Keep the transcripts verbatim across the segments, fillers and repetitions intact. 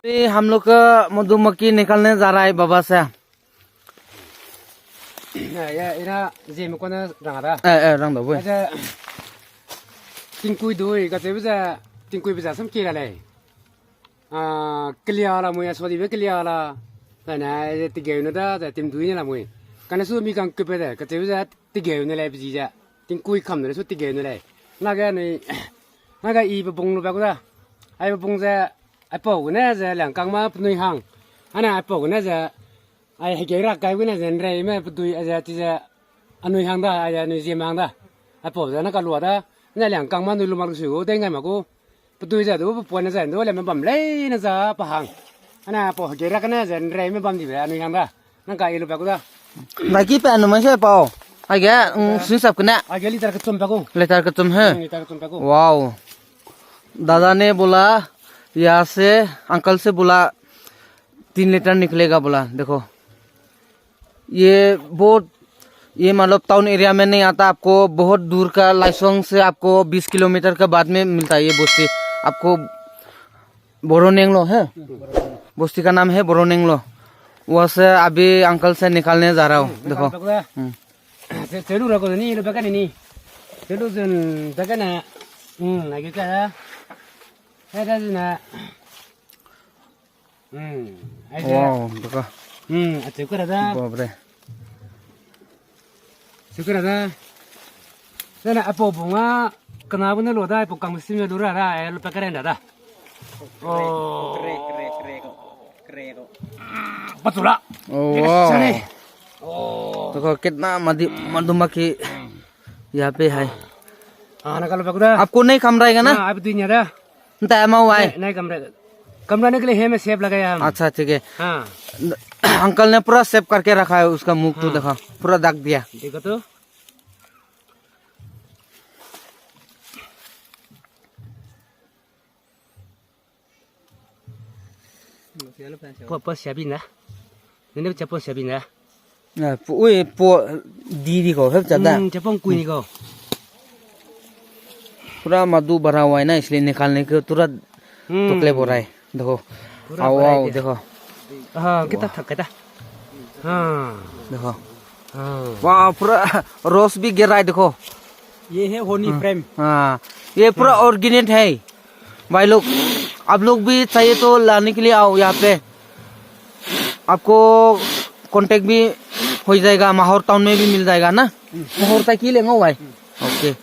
अभी हम लोग का मधुमक्खी निकालने जा रहा है बाबा से। ए, ina zeme kone rang da. Eh, eh, rang da, bui. Aze, tingkui dui, kacheube ze, tingkui be ze sam ki la lei. Ah, kelia la mui, a sua dibe kelia la. Zai ne, tegeu ne da, zai tim dui ne la mui. Kane su mi kang kupe de, kacheube ze, tegeu ne lei, pezi ze. Tingkui kam ne lei, su tegeu ne lei. Nage nui, nage i pe bung lu ba ku da. Ai pe bung ze, aipau gene ze, liangkang ma penui hang. Ane aipau gene ze, ai hegei ra kai gene ze, nrei me pedui, a ze, ti ze, anui hang da, a ze, anui ziem hang da. Aipau ze, na kalua da. Ne liangkang ma nui lu mak lu sui gu, dei ngai mak gu. Pedui ze du, pe puan ne ze du, le me bam lei ne za, pe hang. Ane aipau hegei ra kene ze, nrei me bam dibe, anui hang da. Nang ka i lu ba ku da. Dai ki pe anu mai se pau. Aige, mm, sui sap kene. Aige liter kechum ba ku. Liter kechum he. Hmm, liter kechum ba ku. Wow. दादा ने बोला, यहाँ से, अंकल से बोला, तीन लीटर निकलेगा बोला। देखो, ये बहुत, ये मतलब टाउन एरिया में नहीं आता, आपको बहुत दूर का लाइसोंग से आपको बीस किलोमीटर के बाद में मिलता है ये बोस्ती। आपको बोरोनेंगलो है, बोस्ती का नाम है बोरोनेंगलो। वहाँ से अभी अंकल से निकालने जा रहा हूँ, देखो। हम्म। Chelu ra ko ni, lu ba ka ni. Chelu zun ba ka na. Hmm, na ge ka. Hai da zun na. Hmm, ai da. Wow, baka. Hmm, a cheu ka ra da. Babre. Cheu ka ra da. Zana aipau bung a, kena bu ne lu da, aipau kang sim lu ra da, ai lu pa ka ren da da. Oh. Kre, kre, kre ko. Kre ko. Patula. Oh, wow. Oh. देखो कितना मधु, मधुमक्खी यहाँ पे है। हाँ, ना कल पकड़ा। आपको नहीं कामड़ाएगा ना? हाँ, आप दुनिया दा। नहीं, नहीं कामड़े, कामड़ाने के लिए हमें सेब लगाया हम। अच्छा, ठीक है। हाँ। अंकल ने पूरा सेब करके रखा है, उसका मुख तो देखो, पूरा ढक दिया। देखो तो। Po, po siabi na. Nene cha po siabi na. Ah, po, ui, po, di, di ko, hep cha da. Hmm, cha po kui ni ko. पूरा मधु भरा हुआ है ना, इसलिए निकालने के तुरंत टुकड़े बोल रहा है। देखो। पूरा आओ, भरा है आओ, क्या? देखो। हाँ, कितना थक गया था। हाँ। देखो। हाँ। वाह, पूरा rose भी गिर रहा है, देखो। ये है honey frame। हाँ, ये पूरा organic है। भाई लोग, आप लोग भी चाहिए तो लाने के लिए आओ यहाँ पे। आपको contact भी हो जाएगा, माहौर टाउन में भी मिल जाएगा ना। माहौर तक ही लेंगे भाई। OK।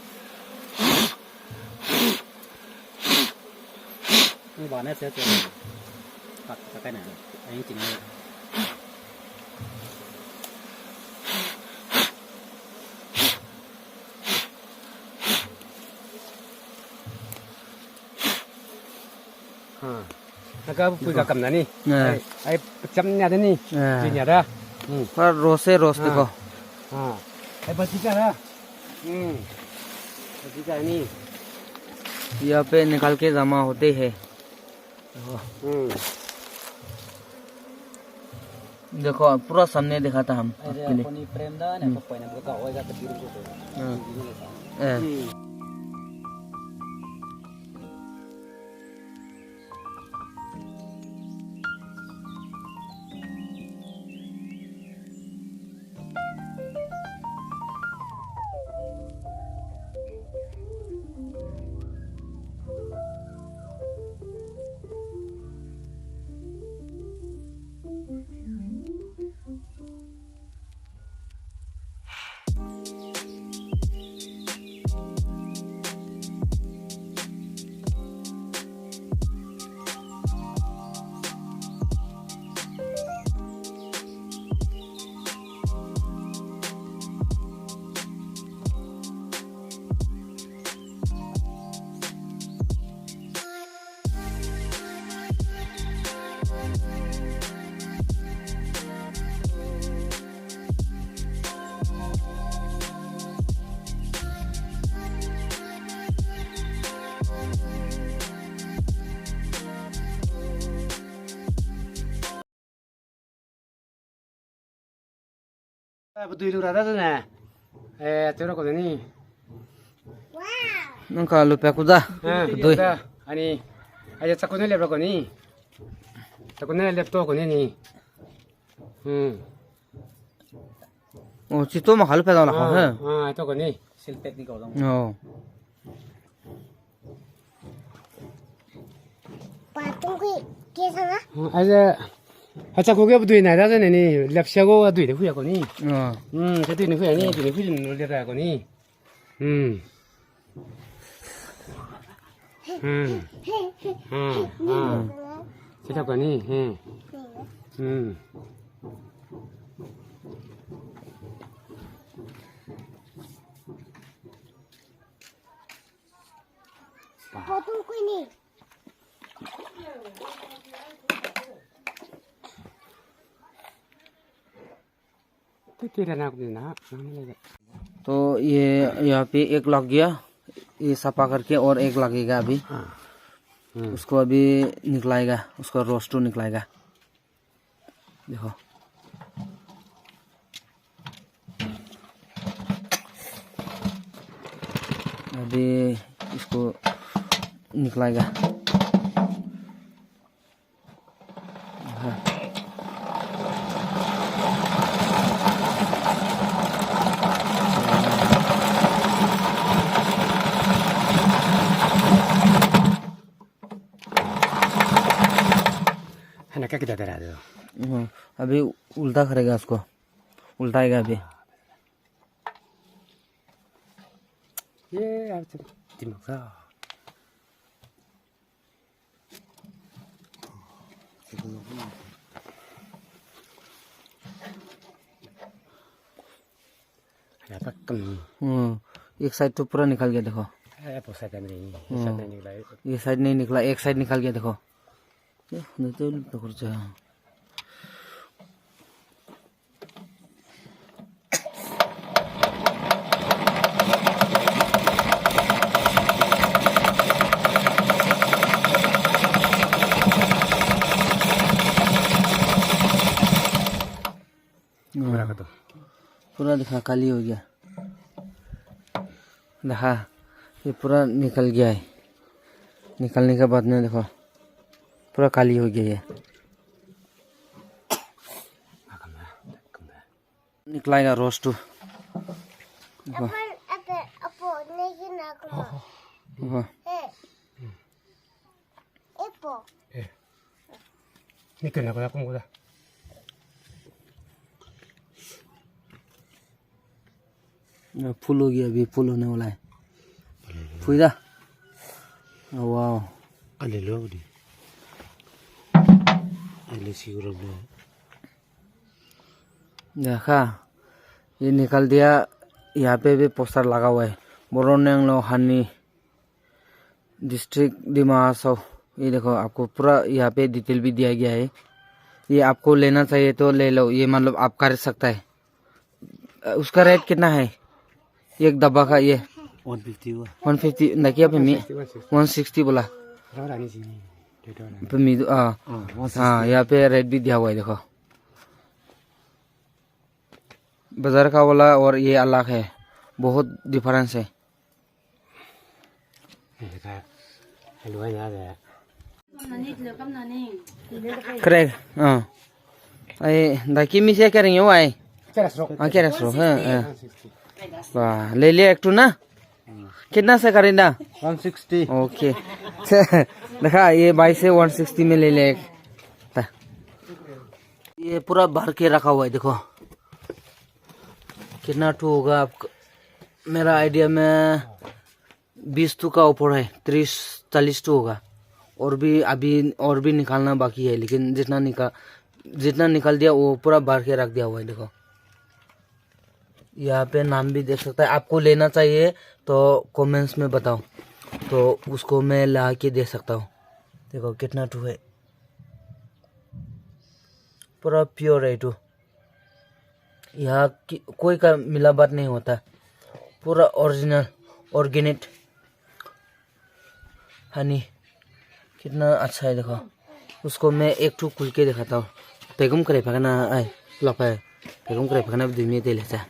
Hm. Naka pui ka kam na ni. Ai, ai, pacham nia de ni. Ji nia da. Hm. Pura rose, rose देखो। हाँ। Ai, bati ka da. Hm. Bati ka ni. यहाँ पे निकाल के जमा होते हैं। देखो। hm. देखो, पूरा सामने दिखाता हम आपके लिए। Honey frame da, hm. Hm. Bedui lu ra da zene. Eh, teu ra ko ni. Nang ka lu pe ku da. Bedui. Ani. Aja chakun le ra ko ni. Tako ne laptop ko ne ni. Hmm. Oh, chi to ma halu pe da la ha, ah, he. Ah, to ko ni. Silpet ni ko dong. Oh. Patung kui ke sana. Ah, aja, acha ko ke dui na da ne ni, lapsia ko dui de hui ko ni. Ah. Hmm, ke dui ni hui ni, dui ni hui ni le da ko ni. Hmm. Hmm. Hmm. Hmm. Sila ko ni. Hmm. Hmm. Patung kui ni. तो ये, यहाँ पे एक लग गया, ये सफा करके और एक लगेगा अभी। हाँ। हम्म। उसको अभी निकलाएगा, उसका रोस्टू निकलाएगा। देखो, अभी इसको निकलाएगा। है ना, क्या किधर रहा दो? हम्म, अभी उल्टा करेगा उसको, उल्टाएगा अभी। ये यार, दिमाग खराब। हम्म, एक साइड तो पूरा निकल गया, देखो। ये साइड नहीं निकला, एक साइड निकल गया, देखो। ये, नहीं तो पकड़ जा। पूरा का तो। पूरा देखा, काली हो गया। देखा, ये पूरा निकल गया है। निकलने के बाद में देखो, पूरा काली हो गया ये। निकलाएगा रोस्टू। देखो। देखो। ए। Ni kena ko da, kung ko da. Full हो गया, अभी फुल होने वाला है। फुल हो गया। फुल दा। Oh, wow। अले लो दी। अले सी को रब लो। देखा, ये निकल दिया, यहाँ पे भी पोस्टर लगा हुआ है, बोरोनेंगलो हनी, डिस्ट्रिक्ट दिमा हासाओ। ये देखो, आपको पूरा यहाँ पे डिटेल भी दिया गया है। ये आपको लेना चाहिए तो ले लो, ये मतलब आप खरीद सकता है। अ, उसका रेट कितना है? एक डब्बा का ये? वन फिफ्टी हुआ। वन फिफ्टी, ना क्या पे मी? One sixty, one sixty. One sixty बोला। राव रानी जी नहीं, डेढ़ वाला। पे मी दो, आ, हाँ, वन सिक्सटी। हाँ, यहाँ पे रेट भी दिया हुआ है, देखो। बाजार का वाला और ये अलग है, बहुत डिफरेंस है। Correct, हाँ। Ai, दाकी मी से करेंगे वो ai। Keras ro. हाँ, keras ro, हाँ, हाँ। One sixty। वाह, ले लिया एक ठो ना? कितना से खरीदा? One sixty। OK। देखा, ये भाई से one sixty में ले ले एक। ता। ये पूरा भर के रखा हुआ है, देखो। कितना ठो होगा आपका? मेरा आइडिया में बीस ठो का ऊपर है, तीस चालीस ठो होगा। और भी, अभी और भी निकालना बाकी है, लेकिन जितना निका-, जितना निकाल दिया, वो पूरा भर के रख दिया हुआ है, देखो। यहाँ पे नाम भी देख सकता है। आपको लेना चाहिए तो कमेंट्स में बताओ, तो उसको मैं ला के दे सकता हूँ। देखो कितना ठो है, पूरा प्योर है ठो। यहाँ कि-, कोई का मिलावट नहीं होता, पूरा ओरिजिनल, ऑर्गेनिक। हनी, कितना अच्छा है देखो। उसको मैं एक ठो खुल के दिखाता हूँ। पेगम करे पकना, आई, लपे। पेगम करे पकना भी दुई में दे लेता है।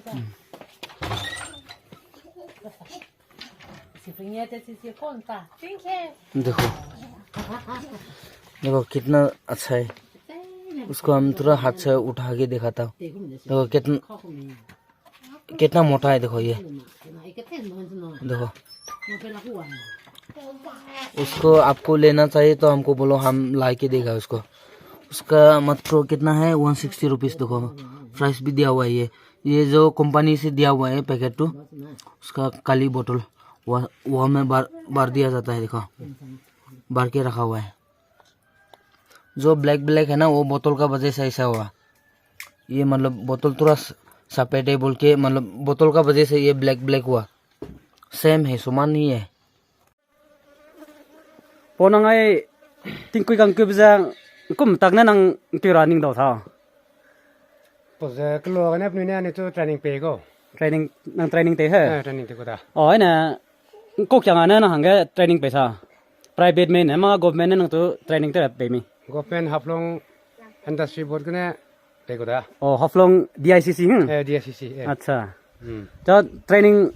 हम्म। देखो। देखो कितना अच्छा है। उसको हम थोड़ा हाथ से उठा के दिखाता हूँ। देखो कितना, कितना मोटा है, देखो ये। देखो। उसको आपको लेना चाहिए तो हमको बोलो, हम ला के देगा उसको। उसका मात्र कितना है, वन सिक्सटी रुपीस। देखो, प्राइस भी दिया हुआ है ये। ये जो कंपनी से दिया हुआ है पैकेट टू, उसका काली बोतल, वह, वह में भर, भर दिया जाता है। देखो, भर के रखा हुआ है। जो ब्लैक ब्लैक है ना, वो बोतल का वजह से ऐसा हुआ। ये मतलब बोतल थोड़ा स-, सफेद है बोल के, मतलब बोतल का वजह से ये ब्लैक ब्लैक हुआ। सेम है, समान ही है। Pau nang ai tingkui kangkui be ze kum tak ne nang tiu ra ning dau ta. Pau ze kelo gane penui ne anui tu training pei kau. Training, nang training tei he? Eh, training tei kau da. Oh, ai ne, kau kiang a ne nang hangge training pei sa. Private me ne ma government ne nang tu training tei ra pei mi? Government Haflong Industry Board gene pei kau da. Oh, Haflong D I C C, hmm? Eh, D I C C, eh. Acha. Hmm. Ta training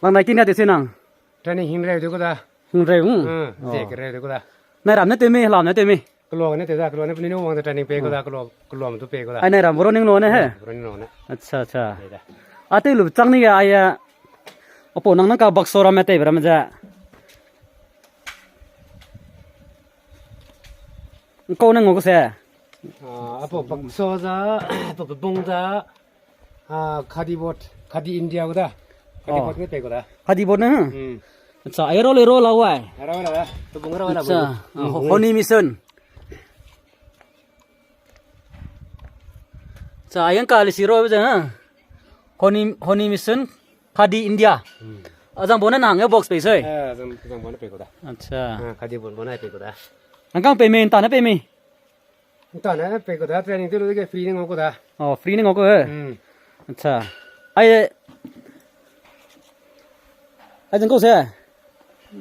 lang nai kin da te se nang? Training hing reu de kau da. Hing reu, hmm? Hmm, oh. Ze ke reu de kau da. Nai ram ne te mi, lam ne te mi? Kelo ne te da, kelo ne penui ne wang de training pei kau da, kelo, kelo tu pei kau da. Ai nai ram boro ning lo ne he? Boro ning lo ne. Acha, acha. Dei da. A te lu chang ni ga ai, eh, apo nang nang ka bakso ram me tei be ram ze. Kau ne ngau kau se. Ah, apo bakso za, apo bebung za, ah, Khadi Board, Khadi India kau da. Khadi Board ne pei kau da. Khadi Board ne, hmm? Hmm. Acha, ai ro le ro la wai. Ai ro la da. Bebung ro la. Acha, bebung. Ah, ho-, Honey Mission. Acha, ai ang ka le si ro be ze, ha? Honey, Honey Mission, Khadi India. Hmm. Azang bo ne nang e box pei soi. Eh, azang, azang bo ne pei kau da. Acha. Ah, Khadi Board bo ne pei kau da. Nang kang pei mi, nta ne pei mi? Nta ne pei kau da, training te lu de ge free ne ngau kau da. Oh, free ne ngau kau he? Hmm. Acha. Ai, ai zang kau se?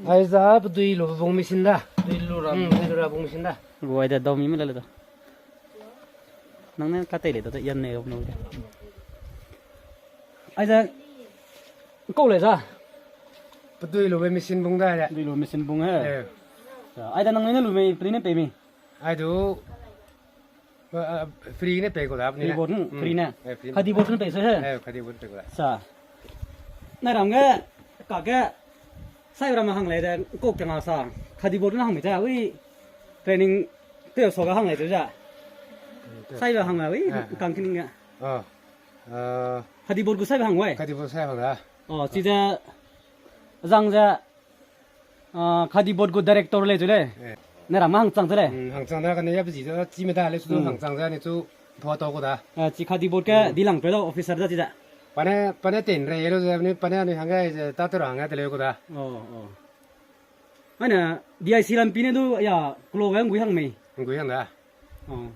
Ai za pedui lu bung machine da. Pedui lu ra. Hmm, pedui lu ra bung machine da. Wai da, dau mi me la le da. Nang ne ka tei le da, yan ne no da. Ai za, kau le za? Pedui lu be machine bung da ya. Pedui lu machine bung he. Eh. Acha, ai da nang ne lu mei, free ne pei mi? Ai du, eh, eh, free ne pei kau da, Khadi Board, hmm, free ne. Eh, free ne. Khadi Board ne pei se he? Eh, Khadi Board pei kau da. Sa. Nai ram ge, ka ge, sai ram hang lei de, kau kiang a sa. Khadi Board ne hang mi ta, ui, training te so ga hang lei de za. Hmm, te. Sai ba hang lei, ui, eh, kang kin ge. Ah. Ah. Khadi Board gu sai ba hang wai? Khadi Board sai hang da. Oh, chi ze, zang ze, Ah, Khadi Board gu director le chu le. Eh. Ne ram hang chang chu le. Hmm, hang chang da kane ya bezi da chi me da le chu, hmm, hang chang da ne chu photo kau da. Ah, chi Khadi Board ge, hmm, di lang pe lo officer da chi da. Pane, pane ten re lo ze ne, pane ne hang ge ze ta tu ra hang ge te le kau da. Oh, oh. Ai ne D I C lam pi ne du ya klo ge ngui hang mei. Ngui hang da. Oh.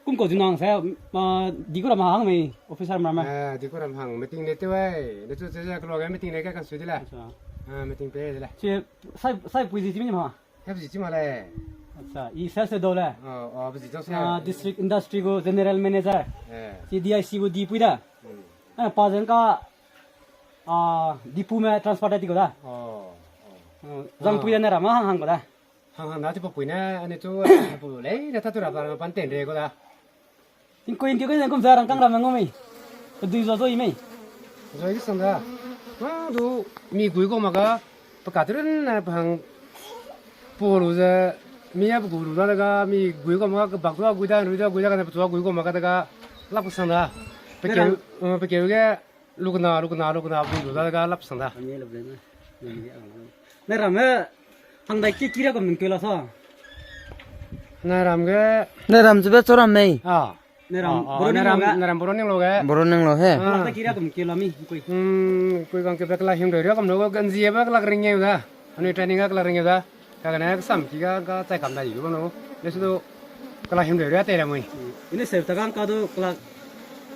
Kum kau zinang sa, ah, di ku ram hang mei, officer ram mei? Ah, di ku ram hang, meeting ne te wai. Ne chu che ze kelo ge meeting ne ka kan sui de le. Acha. Ah, meeting pe de le. Che sai, sai pui zi chi mi ma? Hep zi chi ma le. Acha, i sales se do le. Oh, oh, pe zi chang se. Ah, district industry gu general manager. Eh. Chi D I C gu di pui da. Hmm. Ah, pa zeng ka, ah, Diphu me transfer da ti kau da. Oh, oh. Hmm, zang pui da ne ram hang hang kau da. Hang hang na chu pa pui ne, ane chu, pu lei, ne ta tu ra pa, pan ten re kau da. Tingkui, tingkui ne kum za rang kang ram ngau mei. Pe dui zo zo i mei. Zo i sang da. Ma du, mi gui kau ma ga, pe ka tu ren ne pa hang pu lu ze, mi a pe gu lu da ga, mi gui kau ma ga, bak tu a gui da, rui da gui da, ne pe tu a gui kau ma ga da ga, lap sang da. Pe keu, eh, pe keu ge, Lukena, lukena, lukena, bui lu da ga lap sang da. Nai ram ge hang dai ki kira kam keu la sa. Nai ram ge. Nai ram zebe cho ram mei. Ah. Nai ram, ah, ah, boro nai ram, nai ram boro ning lo ge. Boro ning lo he. Ah. Kira kam keu la mi, kui. Hmm, kui kam keu be kela him doi ria kam lo ge, ganzi be kela ring ngeu da. Anui training ga kela ring ngeu da. Kagane kasam ki ga, ga chai kam da i, bano. Lesu do kela him doi ria te ra mui. Ini se ta kang ka do kela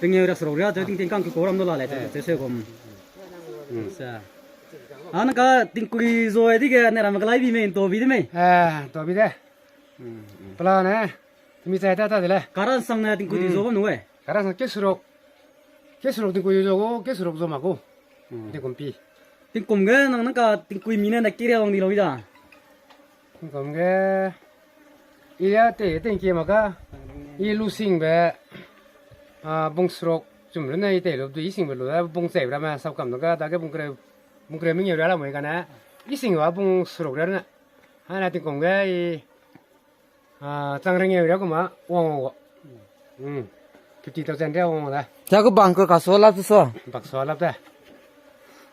ring ngeu ra sro ria, te ting ting kang ku ko ram do la le, te, eh, te se kom. Hmm. Sa. Ana ka tingkui zo e dige, ne ram kela bi me, to bi de me. Eh, to bi de. Hmm, hmm. Pela ne. Mi chai ta ta de le. Karan sang ne tingkui di zo bam nu e. Karan sang ke surok. Ke surok tingkui zo go, ke surok zo ma go. Hmm. Tingkum pi. Tingkum ge nang nang ka tingkui mi ne na kira wang di lo i da. Tingkum ge I ya te, te ke maka, i lu singbe, a, bung seruk, chum lu ne i te lu, du i singbe lu, a, bung cheu ramme, sau kam na ga, dage bung kre, bung kre mengeu ra la mui kane, i singbe bung seruk ra ne. Hana tingkong ge, i, a, chang rengeu ra kuma, wang wang wa. Hmm. Fifty thousand ra wang da. Za ko bang ko ka so lap so. Bak so lap da.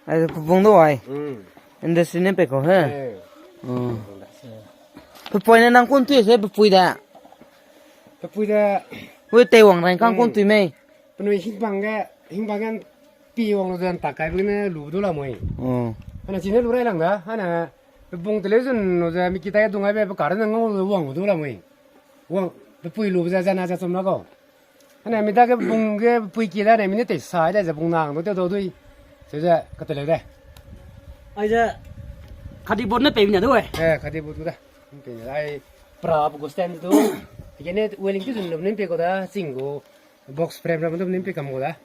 Ai, ku bung do ai. Hmm. Industry ne pe ko he. Eh. Hmm. Pe pui ne nang kun tui se pe pui da. Pe pui da. Wei te wang ran kang kun tui mei. Penui hingbang ge, hingbang ge pi wang lu ze ntak kai be ne lu du la mui. Hmm. Hana chi ne lu rai lang da. Hana pe bung te le zun lu ze mi ki tai dung ai be pe kar ne ngau lu wang du la mui. Wang, pe pui lu ze zana za chum la ko. Hana mi dage bung ge pui ki da ne mi ne te sai da ze bung nang du te du dui. Se ze ka te le de. Ai ze khadi board ne pe mi na du ai. Eh, khadi board du da. Pe ne ai pra bu stand du. Ye ne welding ki zun lu ne pe ko da, sing gu box frame ra du ne pe kam ko da.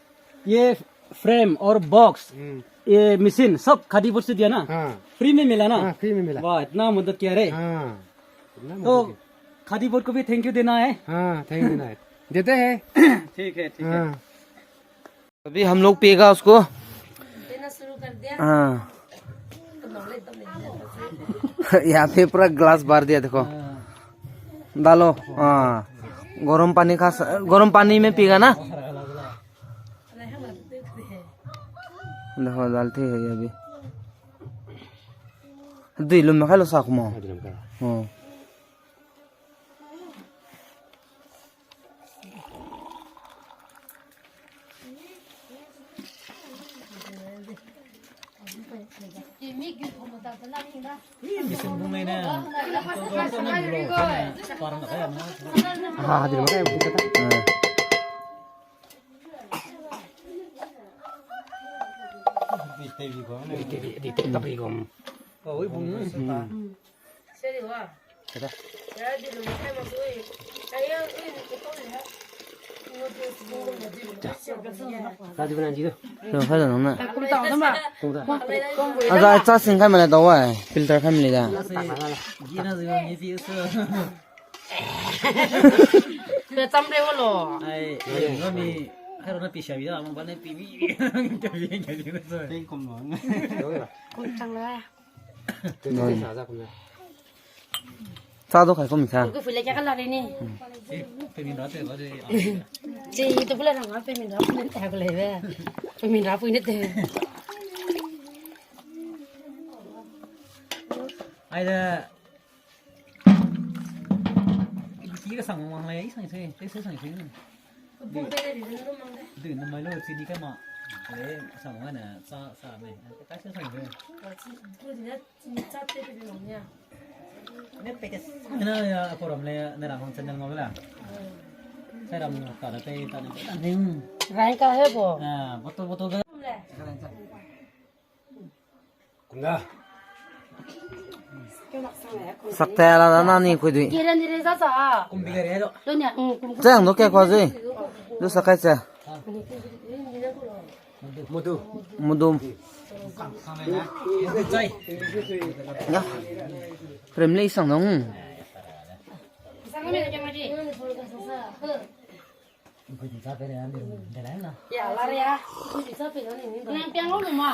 ये फ्रेम और बॉक्स, हम्म। ये मशीन, सब खादी बोर्ड से दिया ना? हाँ। फ्री में मिला ना? हाँ, फ्री में मिला। वाह, इतना मदद किया रे। हाँ, इतना मदद तो किया। खादी बोर्ड को भी thank you देना है। हाँ, thank you देना है। देते हैं। ठीक है, ठीक है। हाँ। अभी हम लोग पिएगा उसको। देना शुरू कर दिया। हाँ। यहाँ पे पूरा ग्लास भर दिया, देखो। हाँ। डालो। हाँ। गरम पानी का स-, गरम पानी में पिएगा ना? देखो, डालते हैं ये अभी। दुई लुम में खा लो साग में। हाँ। Hello, hello, nang na. Aza cha sing kai mane dau ai, filter kai mane da. Pe cham re wo lo. Ai, ngami, hai ro na pi sia bi da, mo ba ne pi mi. Kum chang la. Cha du kai kum cha. Ko fule kya kala re ni. Chi to bula rang pe min ra pe ta ko le be. Pe min ra pu ne te. Ai da. Ki ka sang wang lai, sang sai, sai sang sai. Dui na mai lo chini kai ma. Le sang wang na sa sa me. Kai sa sang de. Ne pe ke sa na ya ko ram le na ram channel ngau la. Sai ram ta da pe ta da pe ta ding. Rai ka he bo. Ah, botol botol ga. Sakte la da na ni kui dui. Zeng do ke kwa zui. Du sakai cha. Mudu. Mudu. Ya. Prem le sang dong. Ya, la ya. Nang piang lo ma.